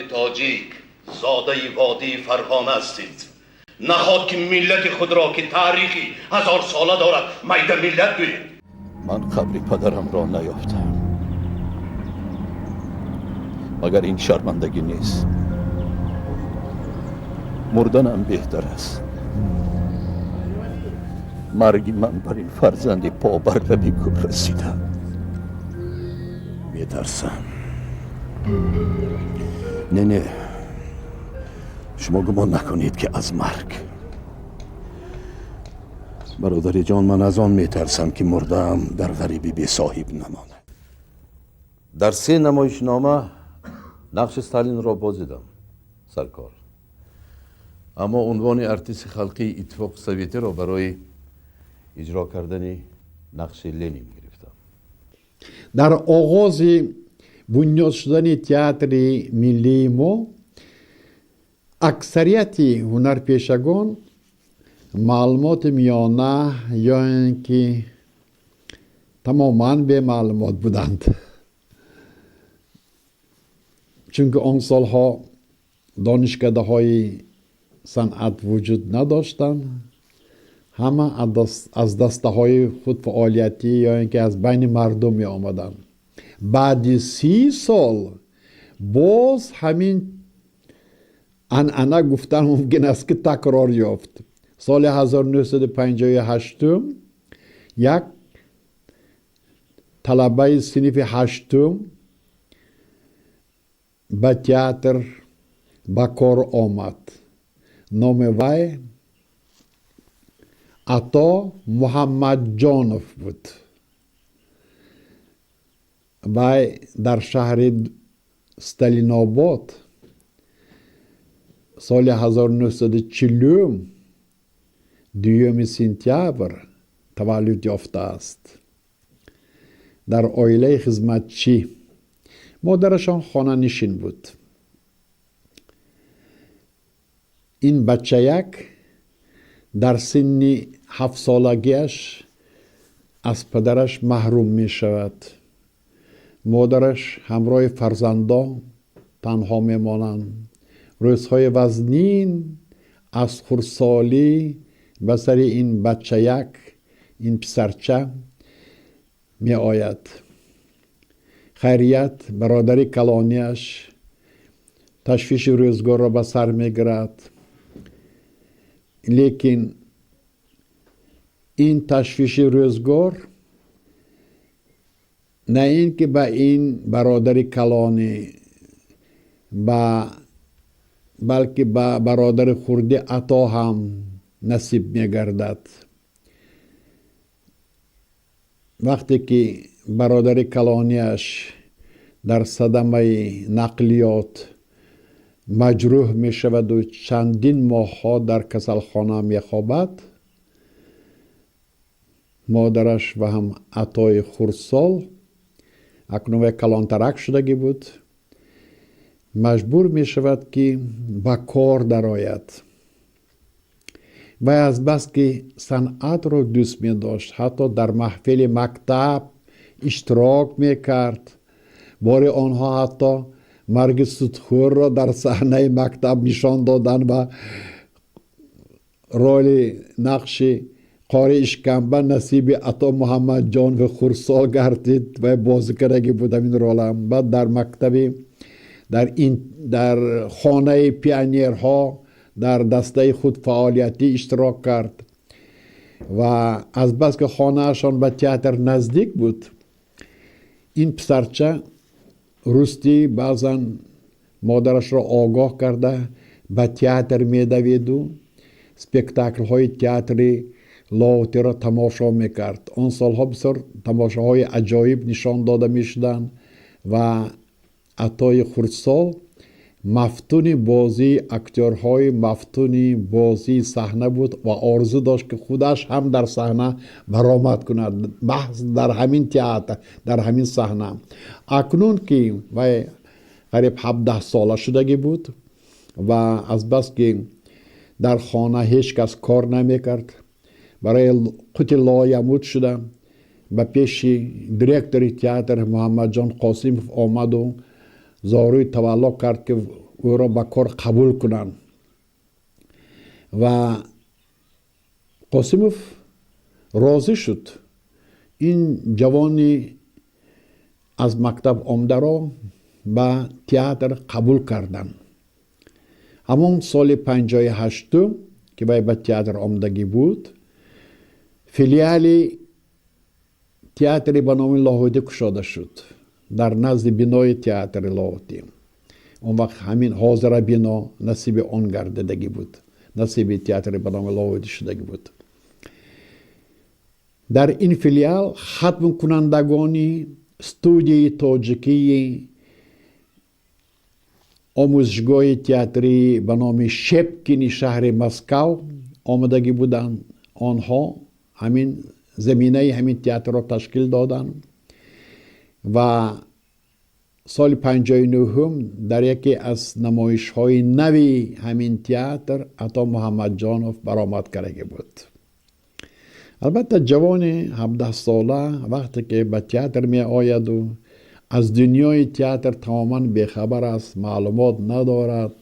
Фарзанди тоҷик, зодаи водии Фарғона ҳастед. Наход ки миллати худро, ки таърихи ҳазорсола дорад, майда миллат гӯед. Ман қабри падарамро наёфтам. Магар ин шармандагӣ нест? Мурданам беҳтар аст. Марги ман бар ин фарзанди по бар лаби гӯр расида. Метарсам. Не, не, шумо гумон накунед, ки аз марг, бародари ҷон. Ман аз он метарсам, ки мурдаам дар ғарибӣ бесоҳиб намонад. Дар се намоишнома нақши Сталинро бозидам, саркор, аммо унвони артисти халқии Иттифоқи Советиро барои иҷро кардани нақши Ленин гирифтам. Дар оғози бунёд шудани театри миллии мо аксарияти ҳунарпешагон маълумоти миёна ё ин ки тамоман бемаълумот буданд, чунки он солҳо донишкадаҳои санъат вуҷуд надоштанд. Ҳама аз дастаҳои худфаъолиятӣ ё ин ки аз байни мардум меомаданд. Баъди 30 сол боз ҳамин анъана, гуфтан мумкин аст, ки такрор ёфт. Соли 1958 як талабаи синфи ҳаштум ба театр ба кор омад. Номи вай Ато Муҳаммадҷонов буд. Вай дар шаҳри Сталинобод соли 1940 2 сентябр таваллуд ёфтааст дар оилаи хизматчӣ. Модарашон хонанишин буд. Ин бачаяк дар синни 7-солагиаш аз падараш маҳрум мешавад. Модараш ҳамроҳи фарзандон танҳо мемонанд. Рӯзҳои вазнин аз хурдсолӣ ба сари ин бачаяк, ин писарча меояд. Хайрият, бародари калонияш ташвиши рӯзгорро ба сар мегирад, лекин ин ташвиши рӯзгор на ин ки ба ин бародари калонӣ ба, балки ба бародари хурди Ато ҳам насиб мегардад. Вақте ки бародари калонияш дар садамаи нақлиёт маҷрӯҳ мешаваду чандин моҳҳо дар касалхона мехобад, модараш ва ҳам Атои хурдсол, акнун вай калонтарак шудагӣ буд, маҷбур мешавад, ки ба кор дарояд. Вай азбаски санъатро дӯст медошт, ҳатто дар маҳфили мактаб иштирок мекард. Бори онҳо ҳатто марги судхӯрро дар саҳнаи мактаб нишон доданд ва роли нақши қори ишкамба насиби Ато Муҳаммадҷонови хурдсол гардид ва бозӣ кардагӣ буд ҳамин рола. Баъд дар мактаби дар хонаи пионерҳо дар дастаи худфаъолиятӣ иштирок кард ва азбаски хонаашон ба театр наздик буд, ин писарча рустӣ баъзан модарашро огоҳ карда ба театр медавиду спектаклҳои театри Лоҳутиро тамошо мекард. Он солҳо бисёр тамошоҳои аҷоиб нишон дода мешуданд ва Атои хурдсол мафтуни бозии актёрҳои, мафтуни бозии саҳна буд ва орзу дошт, ки худаш ҳам дар саҳна баромад кунад, маҳз дар ҳамин театр, дар ҳамин саҳна. Акнун ки вай қариб 17-сола шудагӣ буд ва азбаски дар хона ҳеҷ кас кор намекард, барои қути лоямут шуда ба пеши директори театр Муҳаммадҷон Қосимов омаду зорӯи тавалло кард, ки ӯро ба кор қабул кунанд. Ва Қосимов розӣ шуд. Ин ҷавони аз мактаб омдаро ба театр қабул карданд. Ҳамон соли 58-ум, ки вай ба театр омдагӣ буд, филиали театри ба номи Лоҳутӣ кушода шуд дар назди бинои театри Лоҳутӣ. Он вақт ҳамин ҳозира бино насиби он гардидагӣ буд, насиби театри ба номи Лоҳутӣ шудагӣ буд. Дар ин филиал хатмкунандагони студияи тоҷикии омӯзишгоҳи театрӣ ба номи Шепкини шаҳри Москав омадагӣ буданд. Онҳо ҳамин заминаи ҳамин театрро ташкил доданд ва соли 59-ум дар яке аз намоишҳои нави ҳамин театр Ато Муҳаммадҷонов баромад кардагӣ буд. Албатта, ҷавони 17-сола вақте ки ба театр меояду аз дунёи театр тамоман бехабар аст, маълумот надорад,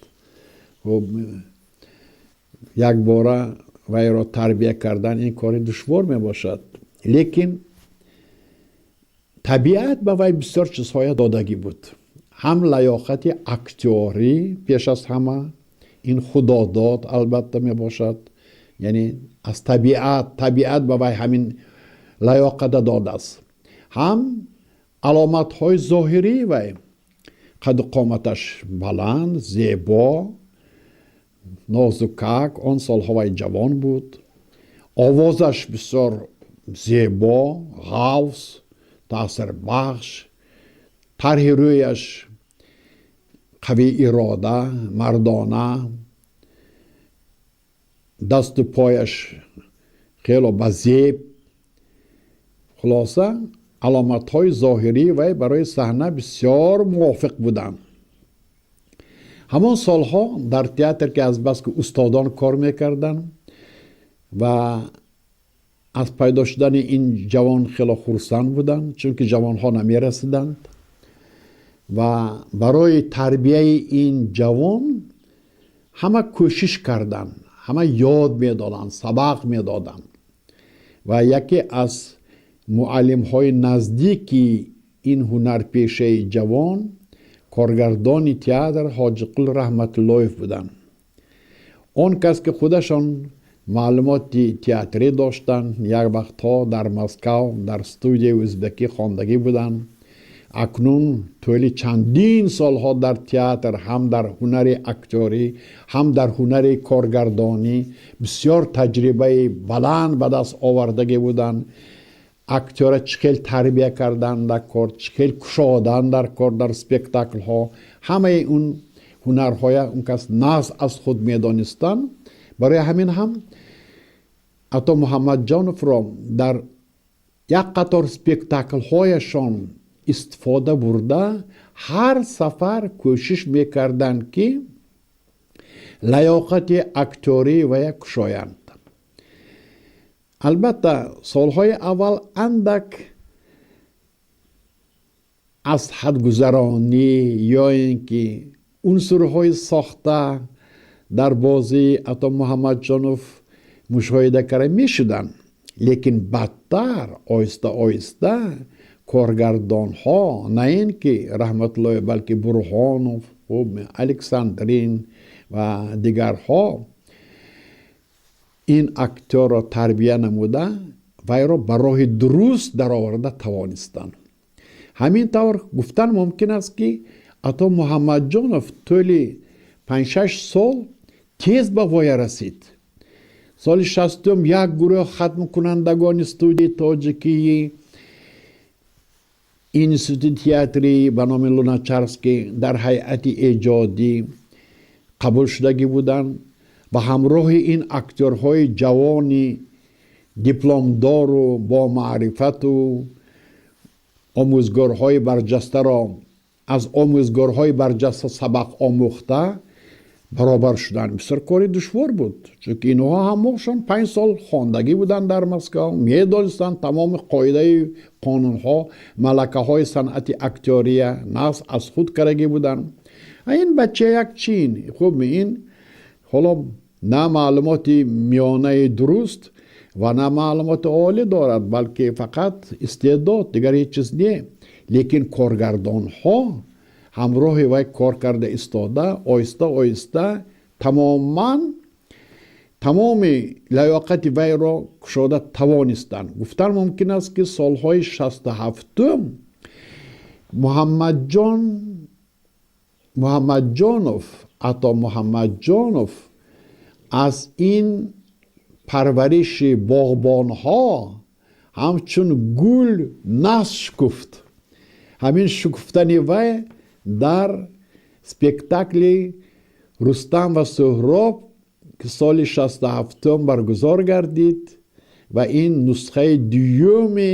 якбора вайро тарбия кардан ин кори душвор мебошад. Лекин табиат ба вай бисёр чизҳоя додагӣ буд. Ҳам лаёқати актёрӣ, пеш аз ҳама ин худодод албатта мебошад, яъне аз табиат, табиат ба вай ҳамин лаёқата додааст. Ҳам аломатҳои зоҳирии вай: қаду қоматаш баланд, зебо, нозукак, он солҳо вай ҷавон буд, овозаш бисёр зебо, ғафз, таъсирбахш, тарҳи рӯяш қавии ирода, мардона, дасту пояш хело ба зеб. Хулоса, аломатҳои зоҳирии вай барои саҳна бисёр мувофиқ буданд. Ҳамон солҳо дар театр, ки азбаски устодон кор мекарданд ва аз пайдо шудани ин ҷавон хело хурсанд буданд, чунки ҷавонҳо намерасиданд ва барои тарбияи ин ҷавон ҳама кӯшиш карданд, ҳама ёд медоданд, сабақ медоданд. Ва яке аз муаллимҳои наздики ин ҳунарпешаи ҷавон коргардони театр Ҳоҷиқул Раҳматуллоев буданд. Он кас, ки худашон маълумоти театрӣ доштанд, як вақтҳо дар Москав дар студияи ӯзбекӣ хондагӣ буданд, акнун тӯли чандин солҳо дар театр ҳам дар ҳунари актёрӣ, ҳам дар ҳунари коргардонӣ бисёр таҷрибаи баланд ба даст овардагӣ буданд. Актёра чӣ хел тарбия кардан дар кор, чӣ хел кушодан дар кор, дар спектаклҳо, ҳамаи он ҳунарҳоя он кас нағз аз худ медонистанд. Барои ҳамин ҳам Ато Муҳаммадҷоновро дар як қатор спектаклҳояшон истифода бурда, ҳар сафар кӯшиш мекарданд, ки лаёқати актёрӣ вая кушоянд. Албатта, солҳои аввал андак аз ҳадгузаронӣ ё ин ки унсурҳои сохта дар бозии Ато Муҳаммадҷонов мушоҳида карда мешуданд, лекин баъдтар оҳиста оҳиста коргардонҳо, на ин ки Раҳматуллоев, балки Бурҳонов, Александрин ва дигарҳо ин актёрро тарбия намуда, вайро ба роҳи дуруст дароварда тавонистанд. Ҳамин тавр гуфтан мумкин аст, ки Ато Муҳаммадҷонов тӯли 5-6 сол тез ба воя расид. Соли 60-ум як гурӯҳ хатмкунандагони студияи тоҷикии институти театрӣ ба номи Луначарский дар ҳайати эҷодӣ қабул шудагӣ буданд ва ҳамроҳи ин актёрҳои ҷавони дипломдору бомаърифату омӯзгорҳои барҷастаро аз омӯзгорҳои барҷаста сабақ омӯхта баробар шуданд. Бисёр кори душвор буд, чунки инҳо ҳамошон 5 сол хондагӣ буданд дар Москав, медонистанд тамоми қоидаи қонунҳо, малакаҳои санъати актёрия нағз аз худ кардагӣ буданд. Ин бача як чин хуб, ин ҳоло на маълумоти миёнаи дуруст ва на маълумоти олӣ дорад, балки фақат истеъдод, дигар ҳеҷ чиз не. Лекин коргардонҳо ҳамроҳи вай кор карда истода, оҳиста оҳиста тамоман тамоми лаёқати вайро кушода тавонистанд. Гуфтан мумкин аст, ки солҳои 67-ум Муҳаммадҷон Муҳаммадҷонов, Ато Муҳаммадҷонов, аз ин парвариши боғбонҳо ҳамчун гул нағз шукуфт. Ҳамин шукуфтани вай дар спектакли «Рустам ва Суҳроб», ки соли 67-ум баргузор гардид, ва ин нусхаи дуюми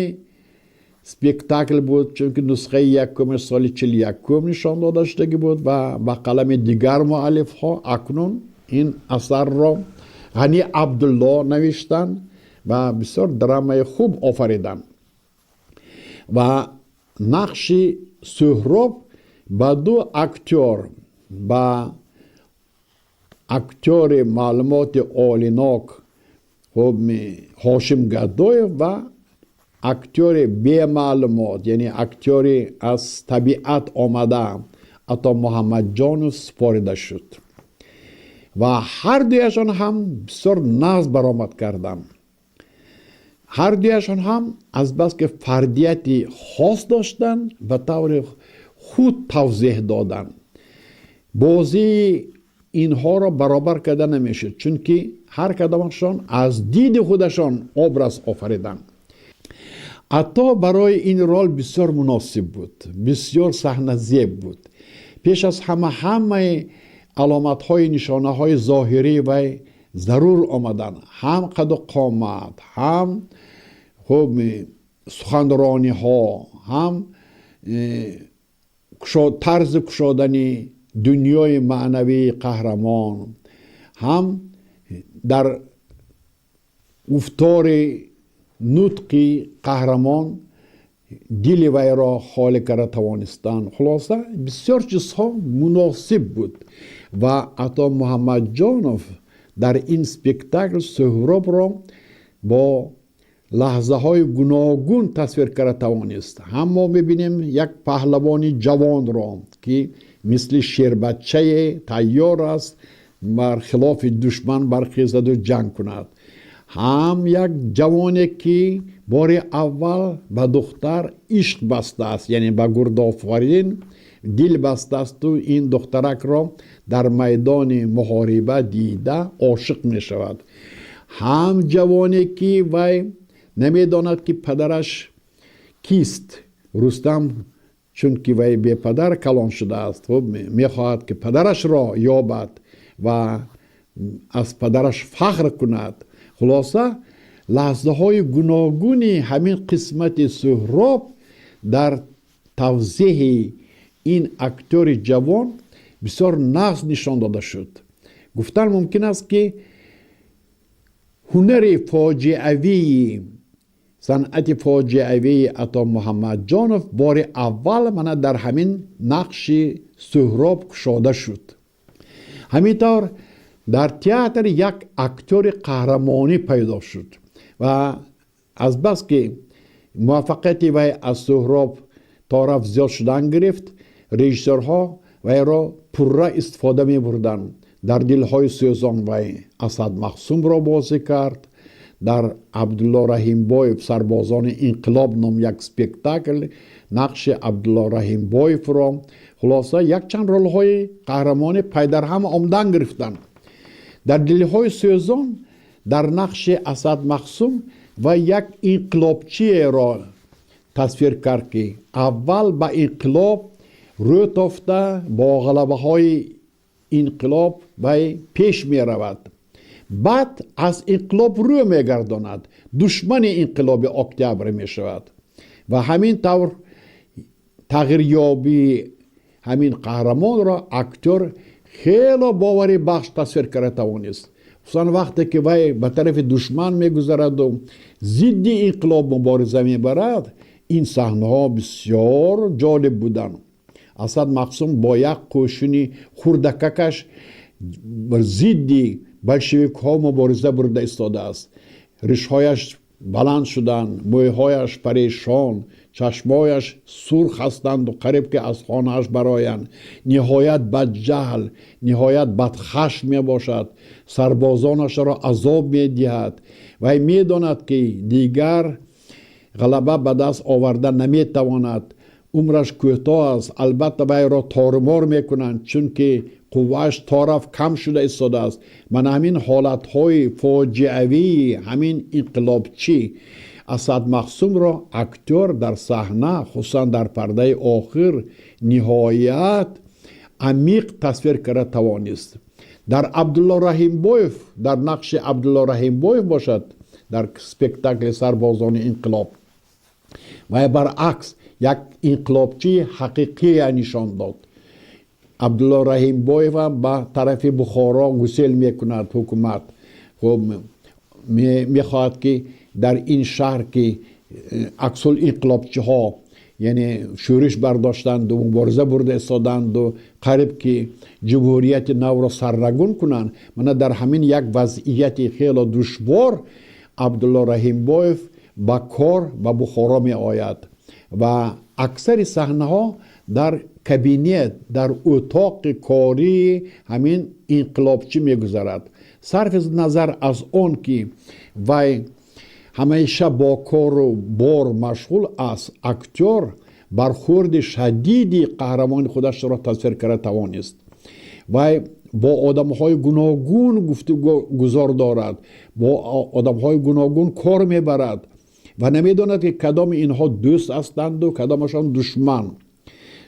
спектакл буд, чунки нусхаи якумаш соли 41-ум нишон дода шудагӣ буд ва ба қалами дигар муаллифҳо. Акнун ин асарро Ғани Абдулло навиштанд ва бисёр драмаи хуб офариданд ва нақши Суҳроб ба ду актёр, ба актёри маълумоти олинок Ҳошим Гадоев ва актёри бемаълумот, яъне актёри аз табиат омада, Ато Муҳаммадҷонов супорида шуд ва ҳар дуяшон ҳам бисёр нағз баромад карданд. Ҳар дуяшон ҳам азбаски фардияти хос доштанд, ба таври худ тавзеҳ доданд. Бозии инҳоро баробар карда намешуд, чунки ҳар кадомашон аз диди худашон образ офариданд. Ато барои ин рол бисёр муносиб буд, бисёр саҳназеб буд. Пеш аз ҳама, ҳамаи аломатҳои нишонаҳои зоҳирии вай зарур омаданд: ҳам қаду қомат, ҳам хуб суханрониҳо, ҳам тарзи кушодани дунёи маънавии қаҳрамон, ҳам дар гуфтори нутқи қаҳрамон дили вайро холӣ карда тавонистанд. Хулоса, бисёр чизҳо муносиб буд ва Ато Муҳаммадҷонов дар ин спектакл Суҳробро бо лаҳзаҳои гуногун тасвир карда тавонист. Ҳам мо мебинем як паҳлавони ҷавонро, ки мисли шербачае тайёр аст бар хилофи душман бархезаду ҷанг кунад, ҳам як ҷавоне, ки бори аввал ба духтар ишқ бастааст, яъне ба Гурдофарин дил бастаасту ин духтаракро дар майдони муҳориба дида ошиқ мешавад, ҳам ҷавоне, ки вай намедонад, ки падараш кист, Рустам, чунки вай бепадар калон шудааст. Хуб, мехоҳад, ки падарашро ёбад ва аз падараш фахр кунад. Хулоса, лаҳзаҳои гуногуни ҳамин қисмати Суҳроб дар тавзеҳи ин актёри ҷавон бисёр нағз нишон дода шуд. Гуфтан мумкин аст, ки ҳунари фоҷиавии, санъати фоҷиавии Ато Муҳаммадҷонов бори аввал мана дар ҳамин нақши Суҳроб кушода шуд. Ҳамин тавр дар театр як актёри қаҳрамонӣ пайдо шуд ва азбаски муваффақияти вай аз Суҳроб торафт зиёд шудан гирифт, режиссёрҳо вайро пурра истифода мебурданд. Дар «Дилҳои сӯзон» вай Асад Мақсумро бозӣ кард, дар Абдулло Раҳимбоев «Сарбозони инқилоб» ном як спектакл нақши Абдулло Раҳимбоевро. Хулоса, якчанд ролҳои қаҳрамонӣ пайдарҳам омадан гирифтанд. Дар «Дилҳои сӯзон» дар нақши Асад Мақсум ва як инқилобчиеро тасвир кард, ки аввал ба инқилоб рӯ тофта, бо ғалабаҳои инқилоб вай пеш меравад, баъд аз инқилоб рӯ мегардонад, душмани инқилоби октябр мешавад. Ва ҳамин тавр тағйирёбии ҳамин қаҳрамонро актёр хело боварибахш тасвир карда тавонист, хусусан вақте ки вай ба тарафи душман мегузараду зидди инқилоб мубориза мебарад. Ин саҳнаҳо бисёр ҷолиб буданд. Асад Мақсум бо як қӯшуни хурдакакаш зидди болшевикҳо мубориза бурда истодааст. Ришҳояш баланд шуданд, мӯйҳояш парешон, чашмояш сурх ҳастанду қариб ки аз хонааш бароянд. Ниҳоят бадҷаҳл, ниҳоят бадхашм мебошад, сарбозонашро азоб медиҳад. Вай медонад, ки дигар ғалаба ба даст оварда наметавонад, умраш кӯтоҳ аст, албатта вайро торумор мекунанд, чунки қуввааш торафт кам шуда истодааст. Мана ҳамин ҳолатҳои фоҷиавии ҳамин инқилобчӣ Асад Мақсумро актёр дар саҳна, хусусан дар пардаи охир, ниҳоят амиқ тасвир карда тавонист. Дар Абдулло Раҳимбоев, дар нақши Абдулло Раҳимбоев бошад, дар спектакли «Сарбозони инқилоб» вай баръакс як инқилобчии ҳақиқия нишон дод. Абдулло Раҳимбоева ба тарафи Бухоро гусел мекунад ҳукумат. Хуб, мехоҳад, ки дар ин шаҳр, ки аксул инқилобчиҳо, яъне шӯриш бардоштанду мубориза бурда истоданду қариб ки ҷумҳурияти навро сарнагун кунанд, мана дар ҳамин як вазъияти хело душвор Абдулло Раҳимбоев ба кор ба Бухоро меояд ва аксари саҳнаҳо дар кабинет, дар утоқи кории ҳамин инқилобчӣ мегузарад. Сарфи назар аз он ки вай ҳамеша бо кору бор машғул аст, актёр бархӯрди шадиди қаҳрамони худашро тасвир карда тавонист. Вай бо одамҳои гуногун гуфтугузор дорад, бо одамҳои гуногун кор мебарад ва намедонад, ки кадоми инҳо дӯст ҳастанду кадомашон душман.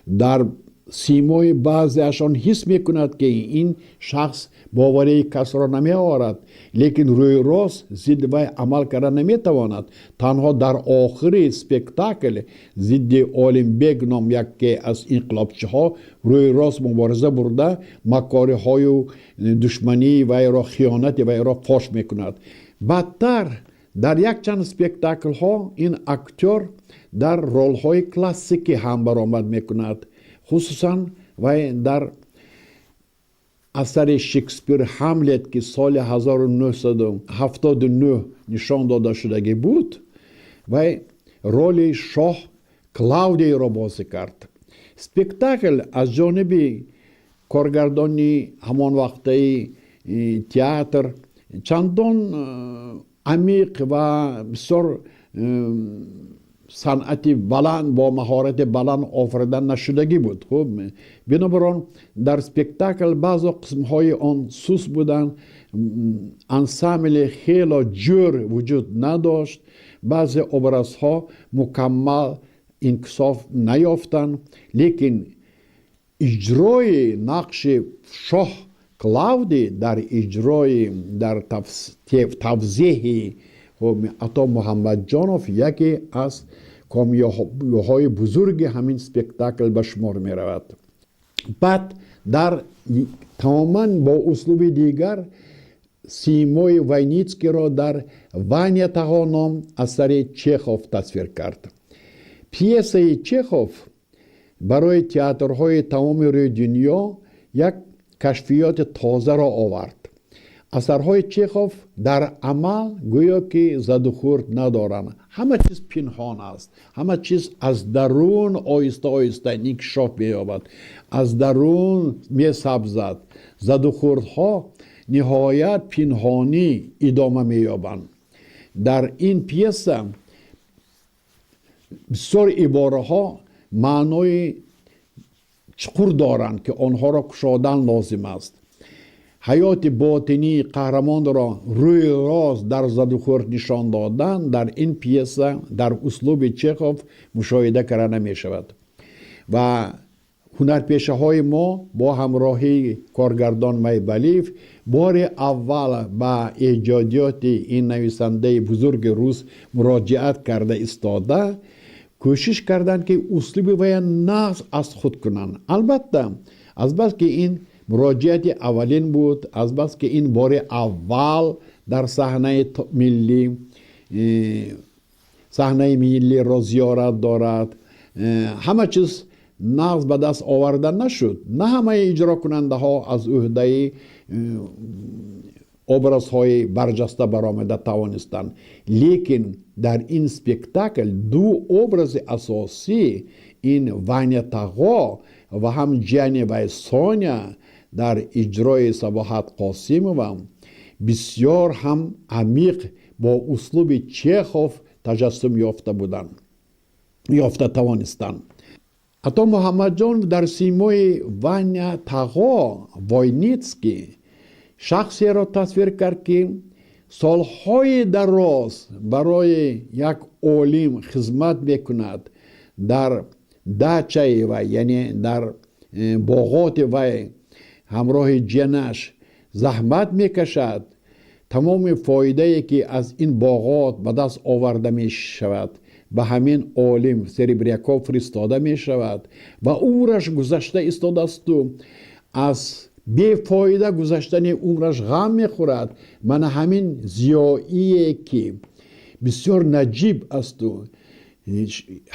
Дар симои баъзеашон ҳис мекунад, ки ин шахс боварии касро намеорад, лекин рӯи рост зидди вай амал карда наметавонад. Танҳо дар охири спектакл зидди Олимбек ном яке аз инқилобчиҳо рӯи рост мубориза бурда, макориҳою душмании вайро, хиёнати вайро фош мекунад. Баъдтар дар якчанд спектаклҳо ин актёр дар ролҳои классикӣ ҳам баромад мекунад. Хусусан вай дар асари Шекспир «Ҳамлет», ки соли 1979 нишон дода шудагӣ буд, вай роли шоҳ Клавдийро бозӣ кард. Спектакл аз ҷониби коргардони ҳамон вақтаи театр чандон амиқ ва бисёр санъати баланд, бо маҳорати баланд офарида нашудагӣ буд. Хуб, бинобар он дар спектакл баъзо қисмҳои он суст буданд, ансамбли хело ҷӯр вуҷуд надошт, баъзе образҳо мукаммал инкисоф наёфтанд, лекин иҷрои нақши шоҳ Клавдий дар иҷрои, дар тавзеҳи Ато Муҳаммадҷонов яке аз комёбиҳои бузурги ҳамин спектакл ба шумор меравад. Баъд дар тамоман бо услуби дигар симои Войницкийро дар «Ваня Тағо» ном асари Чехов тасвир кард. Пьесаи Чехов барои театрҳои тамоми рӯи дунё як кашфиёти тозаро овард. Асарҳои Чехов дар амал гӯё ки задухӯрд надоранд, ҳама чиз пинҳон аст, ҳама чиз аз дарун оҳиста оҳиста инкишоф меёбад, аз дарун месабзад, задухӯрдҳо ниҳоят пинҳонӣ идома меёбанд. Дар ин пьеса бисёр ибораҳо маънои чуқур доранд, ки онҳоро кушодан лозим аст. Ҳаёти ботинии қаҳрамонро рӯи рост дар задухӯрд нишон додан дар ин пьеса дар услуби Чехов мушоҳида карда намешавад ва ҳунарпешаҳои мо бо ҳамроҳии коргардон Майбалиев бори аввал ба эҷодиёти ин нависандаи бузурги рус муроҷиат карда истода, кӯшиш карданд, ки услуби вая нағз аз худ кунанд. Албатта, азбаски ин муроҷиати аввалин буд, азбаски ин бори аввал дар саҳнаи миллӣ, саҳнаи миллиро зиёрат дорад, ҳама чиз. нағз ба даст оварда нашуд. На ҳамаи иҷрокунандаҳо аз ӯҳдаи образҳои барҷаста баромада тавонистанд, лекин дар ин спектакл ду образи асосӣ, ин Ваня Тағо ва ҳам ҷияни вай Соня дар иҷрои Сабоҳат Қосимова, бисёр ҳам амиқ бо услуби Чехов таҷассум ёфта буданд, ёфта тавонистанд. Ато Муҳаммадҷон дар симои Ваня Тағо Войницкий шахсеро тасвир кард, ки солҳои дароз барои як олим хизмат мекунад, дар дачаи вай, яъне дар боғоти вай ҳамроҳи ҷиянаш заҳмат мекашад. Тамоми фоидае, ки аз ин боғот ба даст оварда мешавад, ба ҳамин олим Серебряков фиристода мешавад ва умраш гузашта истодаасту аз бефоида гузаштани умраш ғам мехӯрад. Мана ҳамин зиёие, ки бисёр наҷиб асту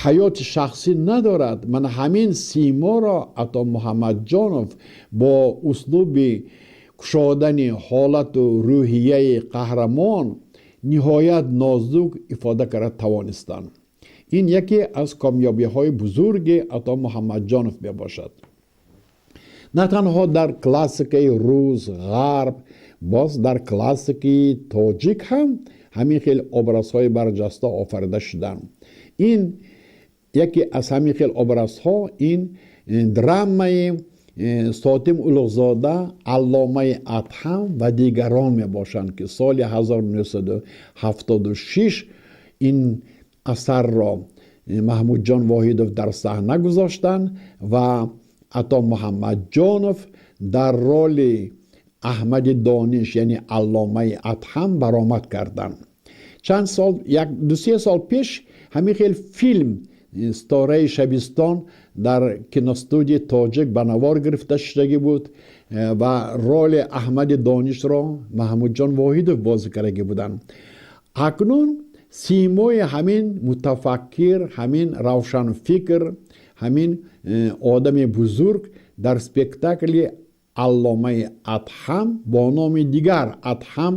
ҳаёти шахсӣ надорад, мана ҳамин симоро Ато Муҳаммадҷонов бо услуби кушодани ҳолату рӯҳияи қаҳрамон ниҳоят нозук ифода карда тавонистанд. Ин яке аз комёбиҳои бузурги Ато Муҳаммадҷонов мебошад. На танҳо дар классикаи рус, ғарб, боз дар классикаи тоҷик ҳам ҳамин хел образҳои барҷаста офарида шуданд. Ин яке аз ҳамин хел образҳо, ин драмаи Сотим Улуғзода «Алломаи Адҳам ва дигарон» мебошанд, ки соли 1976 ин асарро Маҳмудҷон Воҳидов дар саҳна гузоштанд ва Ато Муҳаммадҷонов дар роли Аҳмади Дониш, яъне Алломаи Адҳам, баромад карданд. Чанд сол, як 2-3 сол пеш ҳамин хел филм «Ситораи шабистон» дар киностудияи тоҷик ба навор гирифта шудагӣ буд ва роли Аҳмади Донишро Маҳмудҷон Воҳидов бозӣ кардагӣ буданд. Акнун симои ҳамин мутафаккир, ҳамин равшанфикр, ҳамин одами бузург дар спектакли «Алломаи Адҳам» бо номи дигар «Адҳам»,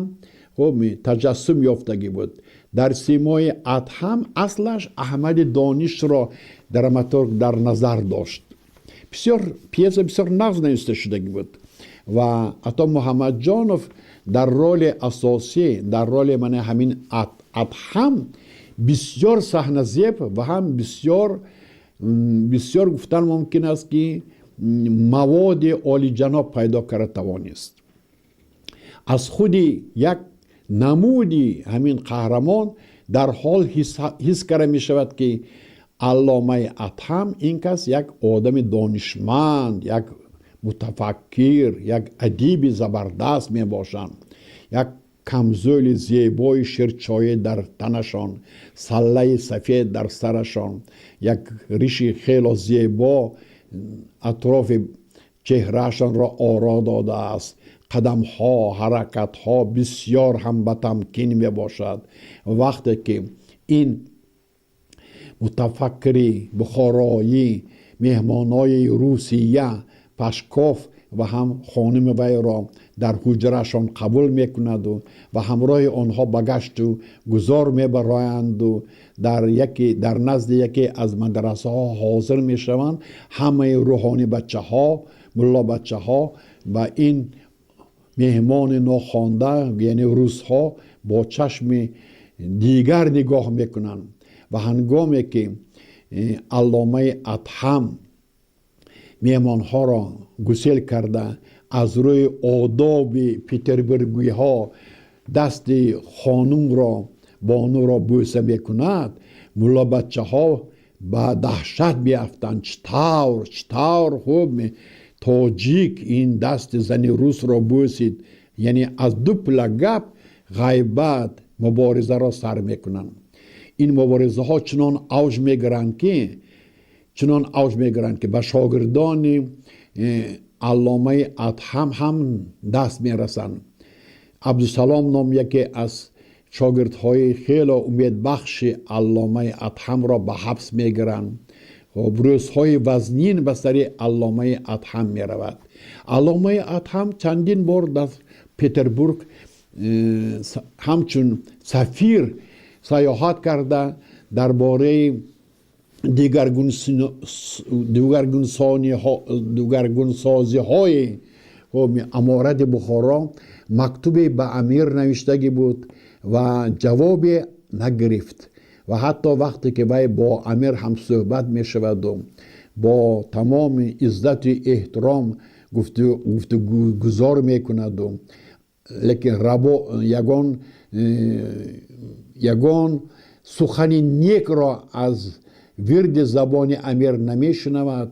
хуб, таҷассум ёфтагӣ буд. Дар симои Адҳам аслаш Аҳмади Донишро драматург дар назар дошт. Бисёр пьеса бисёр нағз нависта шудагӣ буд ва Ато Муҳаммадҷонов дар роли асосӣ, дар роли мана ҳамин Адҳам, бисёр саҳназеб ва ҳам бисёр бисёр, гуфтан мумкин аст, ки маводи олиҷаноб пайдо карда тавонист. Аз худи як намуди ҳамин қаҳрамон дар ҳол ҳис карда мешавад, ки Алломаи Адҳам ин кас як одами донишманд, як мутафаккир, як адиби забардаст мебошанд. Як камзӯли зебои ширчоӣ дар танашон, саллаи сафед дар сарашон, як риши хело зебо атрофи чеҳраашонро оро додааст. Қадамҳо, ҳаракатҳо бисёр ҳам ба тамкин мебошад. Вақте ки ин мутафаккири бухороӣ меҳмонои Русия Пашков ва ҳам хонуми вайро дар ҳуҷрашон қабул мекунаду ва ҳамроҳи онҳо ба гашту гузор мебароянду дар назди яке аз мадрасаҳо ҳозир мешаванд, ҳамаи рӯҳонӣ бачаҳо, муллобачаҳо ба ин меҳмони нохонда, яъне русҳо, бо чашми дигар нигоҳ мекунанд. Ва ҳангоме ки Алломаи Адҳам меҳмонҳоро гусел карда, аз рӯи одоби петербургиҳо дасти хонумро, бонуро бӯса мекунад, муллобачаҳо ба даҳшат меафтанд: чӣ тавр, чӣ тавр, хуб, тоҷик ин дасти зани русро бӯсид? Яъне аз ду пила гап, ғайбат, муборизаро сар мекунанд. Ин муборизаҳо чунон авҷ мегиранд, ки ба шогирдони Алломаи Адҳам ҳам даст мерасанд. Абдусалом ном яке аз шогирдҳои хело умедбахши Алломаи Адҳамро ба ҳабс мегиранд. Хуб, рӯзҳои вазнин ба сари Алломаи Адҳам меравад. Алломаи Адҳам чандин бор дар Петербург ҳамчун сафир саёҳат карда, дар бораи дигаргунсозиҳои аморати Бухоро мактубе ба амир навиштагӣ буд ва ҷавобе нагирифт. Ва ҳатто вақте ки вай бо амир ҳамсӯҳбат мешаваду бо тамоми иззату эҳтиром гуфтугузор мекунаду, лекин ягон сухани некро аз вирди забони амир намешунавад.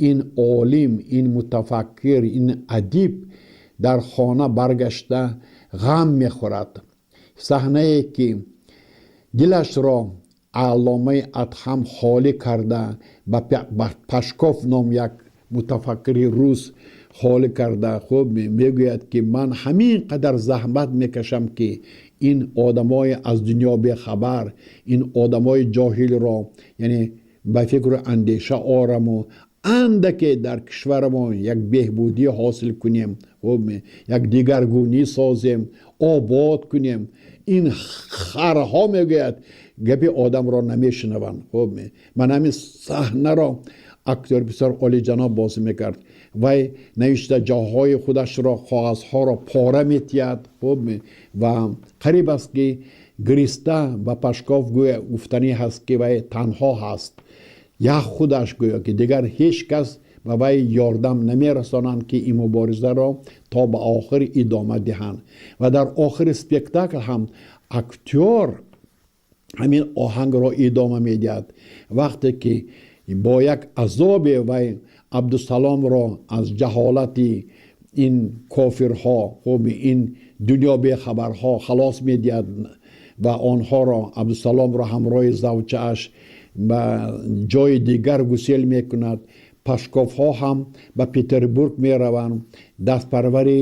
Ин олим, ин мутафаккир, ин адиб дар хона баргашта ғам мехӯрад. Саҳнае ки дилашро Алломаи Адҳам холӣ карда ба Пашков ном як мутафаккири рус холӣ карда, хуб, мегӯяд ки ман ҳамин қадар заҳмат мекашам, ки ин одамои аз дунё бехабар, ин одамои ҷоҳилро, яъне, ба фикру андеша ораму андаке дар кишварамон як беҳбудӣ ҳосил кунем, хуб, як дигаргунӣ созем, обод кунем. Ин харҳо, мегӯяд, гапи одамро намешунаванд. Хуб, ман ҳамин саҳнаро актёр бисёр олиҷаноб бозӣ мекард. Вай навишта ҷоҳои худашро, коғазҳоро пора метиҳад, хуб, ва қариб аст ки гириста ба Пашков гӯя гуфтанӣ ҳаст, ки вай танҳо ҳаст, як худаш, гӯё ки дигар ҳеҷ кас ба вай ёрдам намерасонанд, ки ин муборизаро то ба охир идома диҳанд. Ва дар охири спектакл ҳам актёр ҳамин оҳангро идома медиҳад. Вақте ки бо як азобе вай Абдусаломро аз ҷаҳолати ин кофирҳо, хуб, ин дунё бехабарҳо халос медиҳад ва онҳоро, Абдусаломро ҳамроҳи завчааш ба ҷои дигар гусел мекунад. Пашковҳо ҳам ба Петербург мераванд. Дастпарвари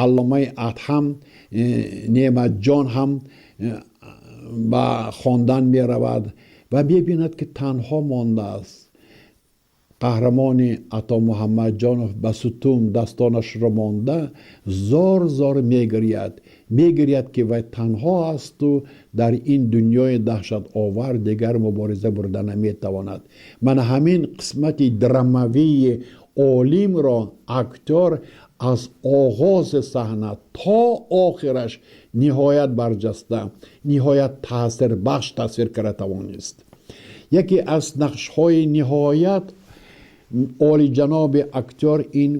Алломаи Адҳам Неъматҷон ҳам ба хондан меравад ва мебинад, ки танҳо мондааст. Қаҳрамони Ато Муҳаммадҷонов ба сутун дастонашро монда, зор зор мегиряд, мегиряд, ки вай танҳо асту дар ин дунёи даҳшатовар дигар мубориза бурда наметавонад. Мана ҳамин қисмати драмавии олимро актёр аз оғози саҳна то охираш ниҳоят барҷаста, ниҳоят таъсирбахш тасвир карда тавонист. Яке аз нақшҳои ниҳоят олиҷаноби актёр ин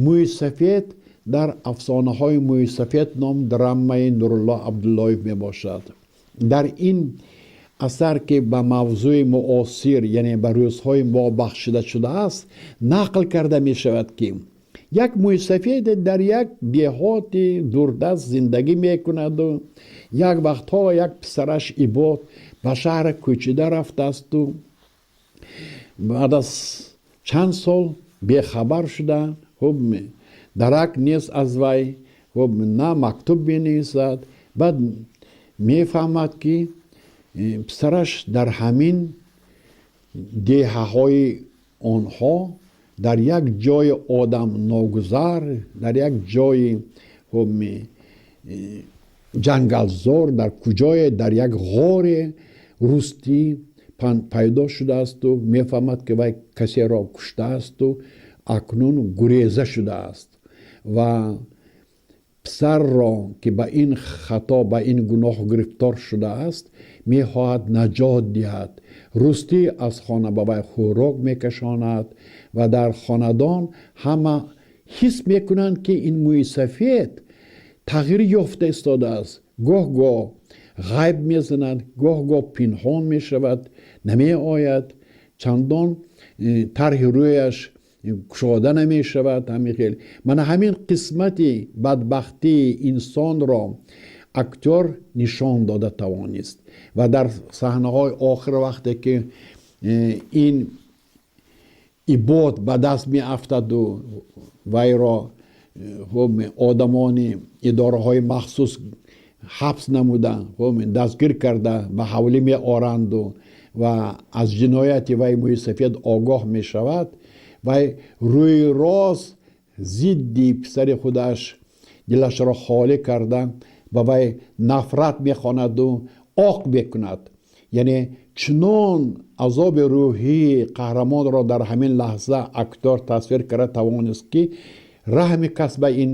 мӯйсафед дар «Афсонаҳои мӯйсафед» ном драмаи Нурулло Абдуллоев мебошад. Дар ин асар, ки ба мавзӯи муосир, яъне ба рӯзҳои мо бахшида шудааст, нақл карда мешавад, ки як мӯйсафеде дар як деҳоти дурдаст зиндагӣ мекунаду як вақтҳо як писараш Ибод ба шаҳр кӯчида рафтаасту баъд аз чанд сол бехабар шуда, хуб, дарак нест аз вай, хуб, на мактуб менависад. Баъд мефаҳмад, ки писараш дар ҳамин деҳаҳои онҳо, дар як ҷои одам ногузар, дар як ҷои, хуб, ҷангалзор, дар куҷое, дар як ғоре рустӣ пайдо шудаасту мефаҳмад, ки вай касеро куштаасту акнун гуреза шудааст. Ва писарро, ки ба ин хато, ба ин гуноҳ гирифтор шудааст, мехоҳад наҷот диҳад. Рустӣ аз хона ба вай хӯрок мекашонад ва дар хонадон ҳама ҳис мекунанд, ки ин мӯйсафед тағйир ёфта истодааст. Гоҳ гоҳ ғайб мезанад, гоҳ гоҳ пинҳон мешавад, намеояд, чандон тарҳи рӯяш кушода намешавад. Ҳамин хел мана ҳамин қисмати бадбахтии инсонро актёр нишон дода тавонист. Ва дар саҳнаҳои охир, вақте ки ин Ибод ба даст меафтаду вайро, хуб, одамони идораҳои махсус ҳабс намуда, хуб, дастгир карда ба ҳавлӣ меоранду ва аз ҷинояти вай мӯйсафед огоҳ мешавад, вай рӯи рост зидди писари худаш дилашро холӣ карда, ба вай нафрат мехонаду оқ мекунад. Яъне чунон азоби рӯҳии қаҳрамонро дар ҳамин лаҳза актёр тасвир карда тавонист, ки раҳми кас ба ин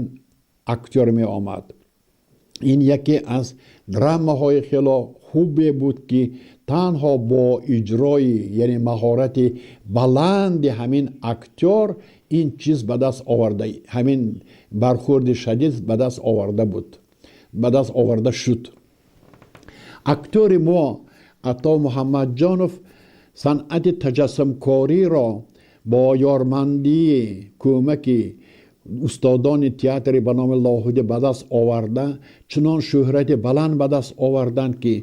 актёр меомад. Ин яке аз драмаҳои хело хубе буд, ки танҳо бо иҷрои, яъне маҳорати баланди ҳамин актёр ин чиз ба даст оварда, ҳамин бархӯрди шадид ба даст оварда буд, ба даст оварда шуд. Актёри мо Ато Муҳаммадҷонов санъати таҷассумкориро бо ёрмандии кӯмаки устодони театри ба номи Лоҳудӣ ба даст оварда, чунон шӯҳрати баланд ба даст оварданд, ки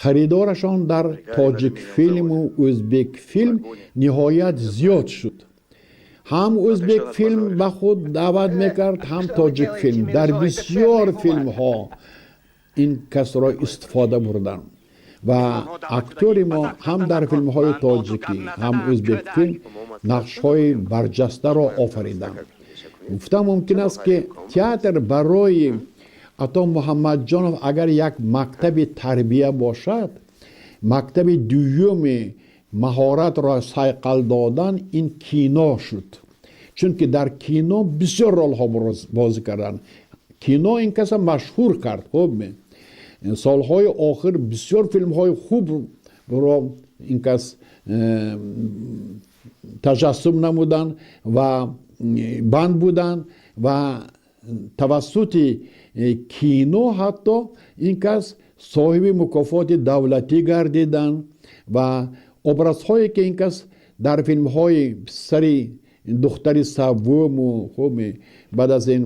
харидорашон дар Тоҷикфилму Ӯзбекфилм ниҳоят зиёд шуд. Ҳам Ӯзбекфилм ба худ даъват мекард, ҳам Тоҷикфилм. Дар бисёр филмҳо ин касро истифода бурданд ва актёри мо ҳам дар филмҳои тоҷикӣ, ҳам Ӯзбекфилм нақшҳои барҷастаро офариданд. Гуфта мумкин аст, ки театр барои Ато Муҳаммадҷонов агар як мактаби тарбия бошад, мактаби дуюми маҳоратро сайқал додан ин кино шуд, чунки дар кино бисёр ролҳо бозӣ карданд. Кино ин каса машҳур кард. Хуб, солҳои охир бисёр филмҳои хубро ин кас таҷассум намуданд ва банд буданд ва тавассути кино ҳатто ин кас соҳиби мукофоти давлатӣ гардиданд. Ва образҳое, ки ин кас дар филмҳои писари духтари саввуму, хуб, баъд аз ин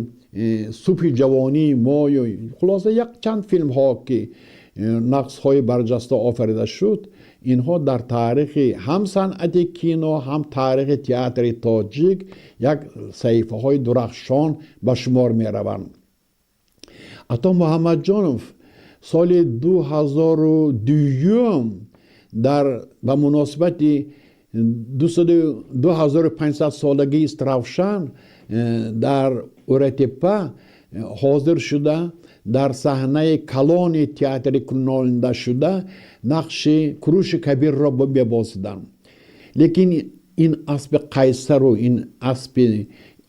субҳи ҷавонии мою, хулоса, якчанд филмҳо, ки нақшҳои барҷаста офарида шуд, инҳо дар таърихи ҳам санъати кино, ҳам таърихи театри тоҷик як саҳифаҳои дурахшон ба шумор мераванд. Ато Муҳаммадҷонов соли 2002 дар ба муносибати 2500 солагии Истравшан дар Уратепа ҳозир шуда, дар саҳнаи калони театри кунонда шуда нақши Куруши Кабирро мебозиданд. Лекин ин аспи қайсару ин аспи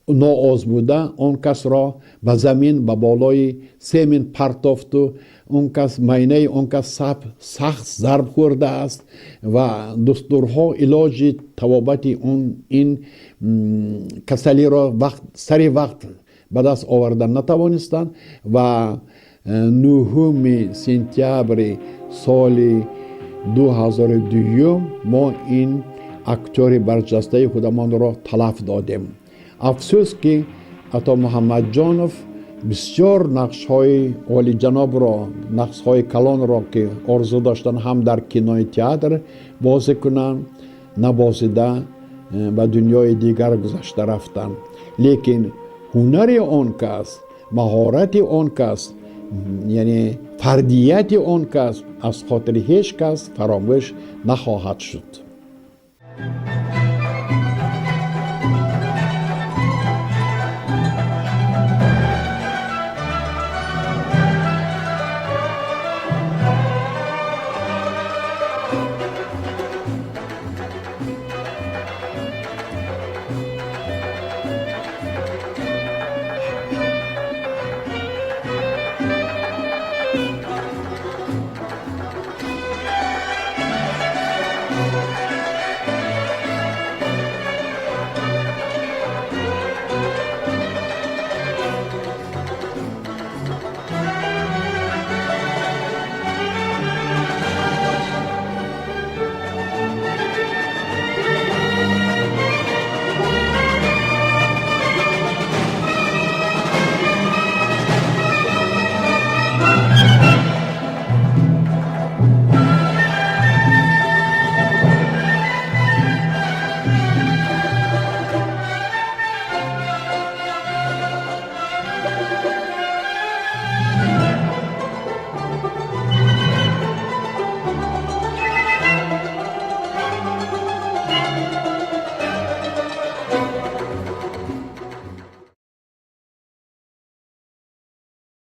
ноозмуда он касро ба замин, ба болои семин партофту он кас майнаи он кас сахт зарб хӯрдааст ва духтурҳо илоҷи табобати он ин касалиро вақт сари вақт ба даст овардан натавонистанд ва 9 сентябри соли 2002 мо ин актёри барҷастаи худамонро талаф додем. Афсӯс, ки Ато Муҳаммадҷонов бисёр нақшҳои олиҷанобро, нақшҳои калонро, ки орзу доштанд ҳам дар кинои театр бозӣ кунанд, набозида ба дунёи дигар гузашта рафтанд. Лекин ҳунари он кас, маҳорати он кас, яъне фардияти он кас аз хотири ҳеҷ кас фаромӯш нахоҳад шуд.